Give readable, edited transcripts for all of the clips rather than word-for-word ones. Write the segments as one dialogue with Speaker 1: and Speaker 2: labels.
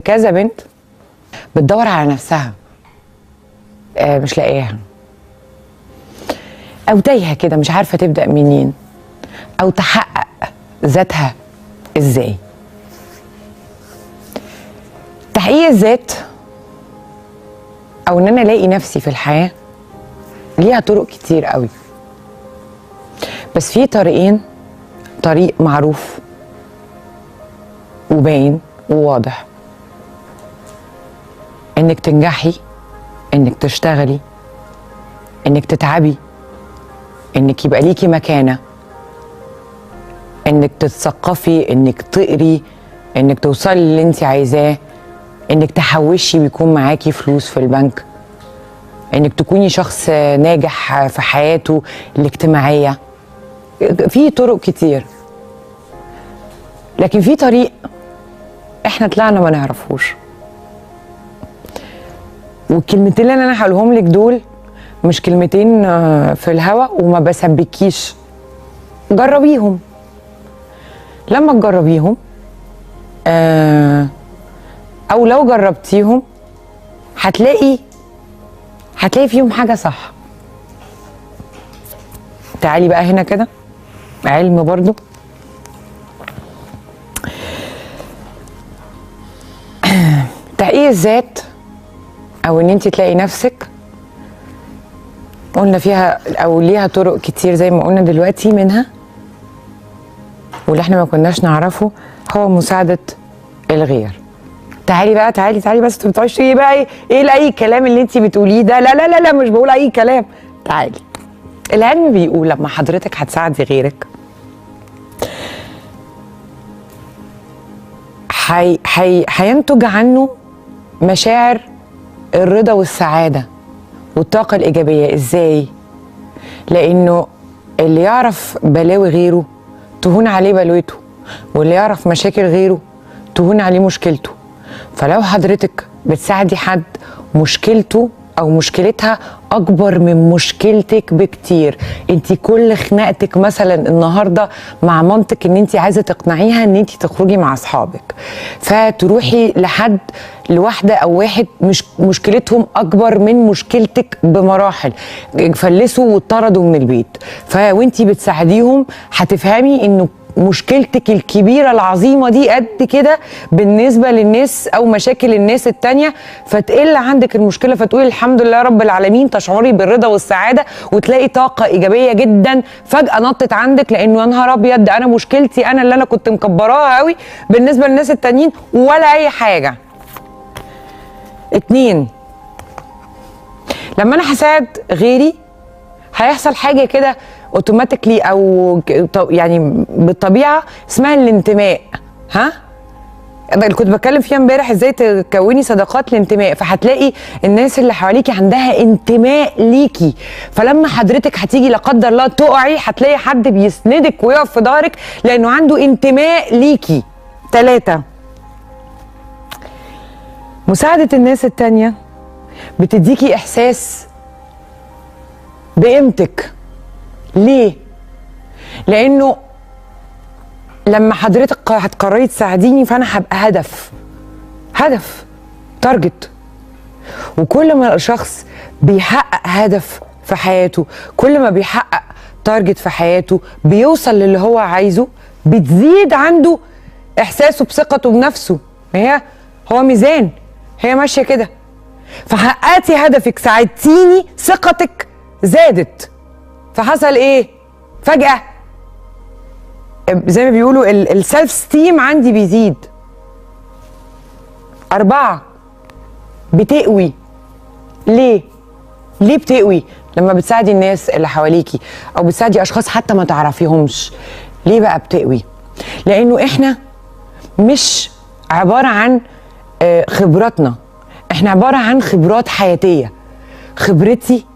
Speaker 1: كذا بنت بتدور على نفسها، مش لاقياها او تايهه كده، مش عارفه تبدا منين او تحقق ذاتها ازاي. تحقيق الذات او ان انا الاقي نفسي في الحياة ليها طرق كتير قوي، بس في طريقين، طريق معروف وباين وواضح، انك تنجحي، انك تشتغلي، انك تتعبي، انك يبقى ليكي مكانة، انك تتثقفي، انك تقري، انك توصلي اللي انت عايزاه، انك تحوشي ويكون معاكي فلوس في البنك، انك تكوني شخص ناجح في حياته الاجتماعية. في طرق كتير، لكن في طريق احنا طلعنا ما نعرفوش. والكلمتين اللي انا هقولهم لك دول مش كلمتين في الهوا وما بسبكيش، جربيهم. لما تجربيهم او لو جربتيهم هتلاقي فيهم حاجة صح. تعالي بقى هنا كده، علم برضو. تحقيق الذات او ان انت تلاقي نفسك، قلنا فيها او ليها طرق كتير زي ما قلنا دلوقتي، منها واللي احنا ما كناش نعرفه هو مساعدة الغير. تعالي بقى، تعالي تعالي، بس انتوا بتقعدوا ايه بقى، ايه اي كلام اللي انت بتقوليه ده؟ لا لا لا لا، مش بقول اي كلام. تعالي، العلم بيقول لما حضرتك هتساعدي غيرك هينتج عنه مشاعر الرضا والسعادة والطاقة الإيجابية. إزاي؟ لأنه اللي يعرف بلاوي غيره تهون عليه بلوته، واللي يعرف مشاكل غيره تهون عليه مشكلته. فلو حضرتك بتساعدي حد مشكلته أو مشكلتها أكبر من مشكلتك بكتير، انت كل خناقتك مثلا النهارده مع مامتك ان انت عايزه تقنعيها ان انت تخرجي مع اصحابك، فتروحي لحد لواحدة او واحد مش مشكلتهم اكبر من مشكلتك بمراحل، فلسوا واتطردوا من البيت، فوانت بتساعديهم هتفهمي انه مشكلتك الكبيرة العظيمة دي قد كده بالنسبة للناس أو مشاكل الناس التانية، فتقل عندك المشكلة، فتقولي الحمد لله رب العالمين، تشعري بالرضا والسعادة وتلاقي طاقة إيجابية جدا فجأة نطت عندك، لأنه يا نهار أبيض ده أنا مشكلتي أنا اللي أنا كنت مكبراها قوي بالنسبة للناس التانيين ولا أي حاجة. 2، لما أنا هساعد غيري هيحصل حاجة كده automatically او يعني بالطبيعة اسمها الانتماء. ها، اللي كنت بتكلم فيها امبارح، ازاي تكوني صداقات الانتماء. فهتلاقي الناس اللي حواليكي عندها انتماء ليكي، فلما حضرتك هتيجي لا قدر الله تقعي هتلاقي حد بيسندك ويقف في ظهرك لانه عنده انتماء ليكي. 3، مساعدة الناس التانية بتديكي احساس بقيمتك. ليه؟ لأنه لما حضرتك هتقرري تساعديني فأنا هبقى هدف، target. وكل ما الشخص بيحقق هدف في حياته، كل ما بيحقق target في حياته، بيوصل للي هو عايزه، بتزيد عنده إحساسه بثقته بنفسه. هي هو ميزان، هي ماشية كده. فحققتي هدفك، ساعدتيني، ثقتك زادت، فحصل ايه؟ فجأة زي ما بيقولوا ال self esteem عندي بيزيد. 4، بتقوي. ليه؟ ليه بتقوي؟ لما بتساعدي الناس اللي حواليكي او بتساعدي اشخاص حتى ما تعرفيهمش. ليه بقى بتقوي؟ لانه احنا مش عبارة عن خبراتنا، احنا عبارة عن خبرات حياتية، خبرتي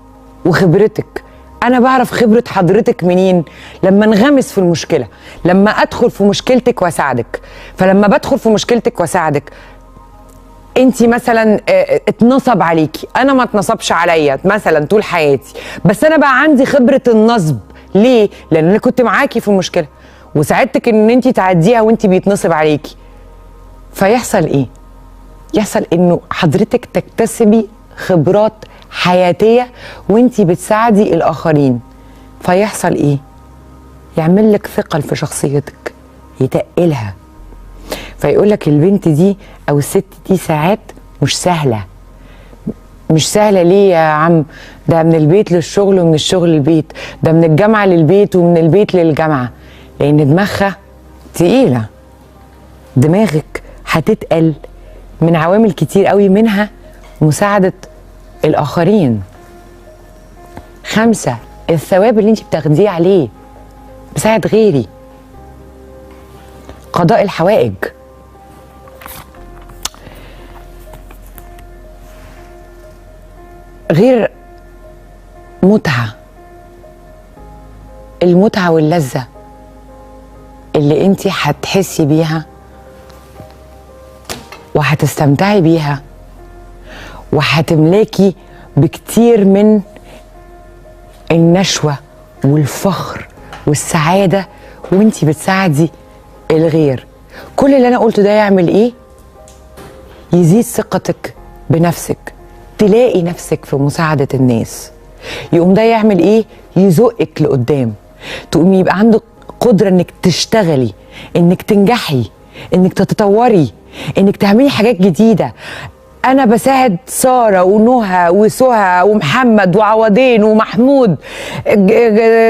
Speaker 1: وخبرتك. أنا بعرف خبرة حضرتك منين؟ لما انغمس في المشكلة، لما أدخل في مشكلتك وأساعدك. فلما بدخل في مشكلتك وأساعدك، أنت مثلا اتنصب عليكي، أنا ما اتنصبش عليا مثلا طول حياتي، بس أنا بقى عندي خبرة النصب. ليه؟ لأن أنا كنت معاكي في المشكلة وساعدتك إن أنت تعديها وأنت بيتنصب عليكي. فيحصل إيه؟ يحصل انه حضرتك تكتسبي خبرات حياتيه وانتي بتساعدي الاخرين، فيحصل ايه؟ يعمل لك ثقل في شخصيتك، يتقلها. فيقول لك البنت دي او الست دي ساعات مش سهلة. مش سهلة ليه يا عم؟ ده من البيت للشغل ومن الشغل للبيت، ده من الجامعة للبيت ومن البيت للجامعة، لان دماغها تقيلة. دماغك هتتقل من عوامل كتير قوي، منها مساعدة الاخرين. 5، الثواب اللي انت بتاخديه عليه، بساعد غيري، قضاء الحوائج. غير متعة، المتعة واللذة اللي انت هتحسي بيها وهتستمتعي بيها وهتملاكي بكتير من النشوة والفخر والسعادة وانت بتساعدي الغير. كل اللي انا قلته ده يعمل ايه؟ يزيد ثقتك بنفسك، تلاقي نفسك في مساعدة الناس. يقوم ده يعمل ايه؟ يزقك لقدام، تقومي يبقى عندك قدرة انك تشتغلي، انك تنجحي، انك تتطوري، انك تعملي حاجات جديدة. انا بساعد سارة ونهى وسهى ومحمد وعوضين ومحمود،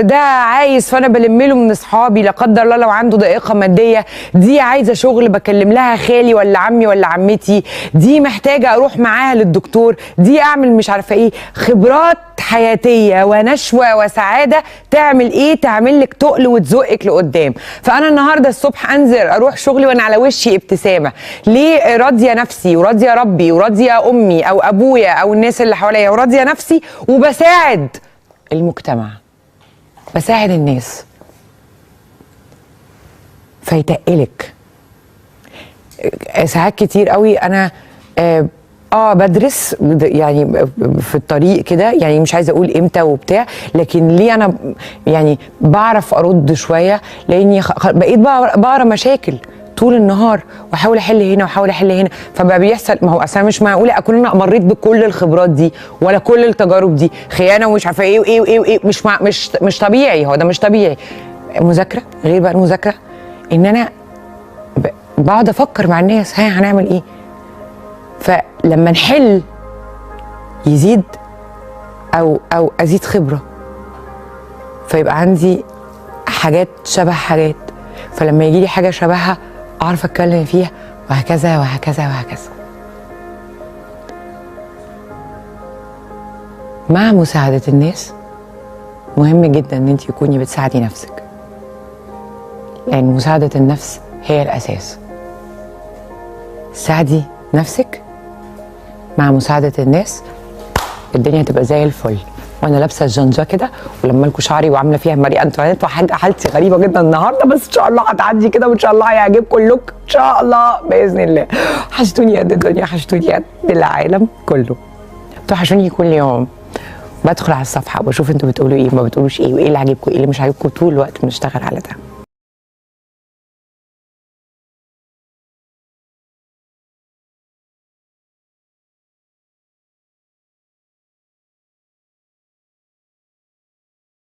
Speaker 1: ده عايز فانا بلمله من اصحابي لا قدر الله لو عنده ضائقة مادية، دي عايزه شغل بكلم لها خالي ولا عمي ولا عمتي، دي محتاجه اروح معاها للدكتور، دي اعمل مش عارفه ايه. خبرات حياتيه ونشوة وسعادة تعمل ايه؟ تعمل لك تقل وتزقك لقدام. فانا النهارده الصبح انزل اروح شغلي وانا على وشي ابتسامة، ليه؟ راضية نفسي وراضيه ربي وراضيه امي او ابويا او الناس اللي حواليا، وراضيه نفسي، وبساعد المجتمع، بساعد الناس. فيتقلك. ساعات كتير قوي انا بدرس يعني في الطريق كده، يعني مش عايزه اقول امتى وبتاع، لكن ليه انا يعني بعرف ارد شوية؟ لاني بقيت بقرا مشاكل طول النهار واحاول احل هنا واحاول احل هنا، فبقى بيحصل. ما هو اصلا مش معقولة اكون انا مريت بكل الخبرات دي ولا كل التجارب دي، خيانة ومش عارفه ايه وايه وايه وايه، مش طبيعي. هو ده مش طبيعي. مذاكرة غير بقى المذاكرة، ان انا بقعد افكر مع الناس ها هنعمل ايه. فلما نحل يزيد او ازيد خبره، فيبقى عندي حاجات شبه حاجات، فلما يجي لي حاجة شبهها اعرف اتكلم فيها، وهكذا وهكذا وهكذا. مع مساعدة الناس مهم جدا ان انت تكوني بتساعدي نفسك، لان مساعدة النفس هي الاساس. ساعدي نفسك مع مساعدة الناس، الدنيا هتبقى زي الفل. وانا لابسه الجنجه كده ولما لكم شعري وعامله فيها ماري انطوانيت وحاجه، حالتي غريبة جدا النهارده، بس ان شاء الله هتعدي كده وان شاء الله هيعجبكم ال look ان شاء الله باذن الله. وحشتوني قد الدنيا، وحشتوني قد العالم كله، بتوحشوني كل يوم. بدخل على الصفحة وبشوف انتوا بتقولوا ايه وما بتقولوش ايه، وايه اللي عاجبكم وايه اللي مش عاجبكم. طول الوقت بنشتغل على ده.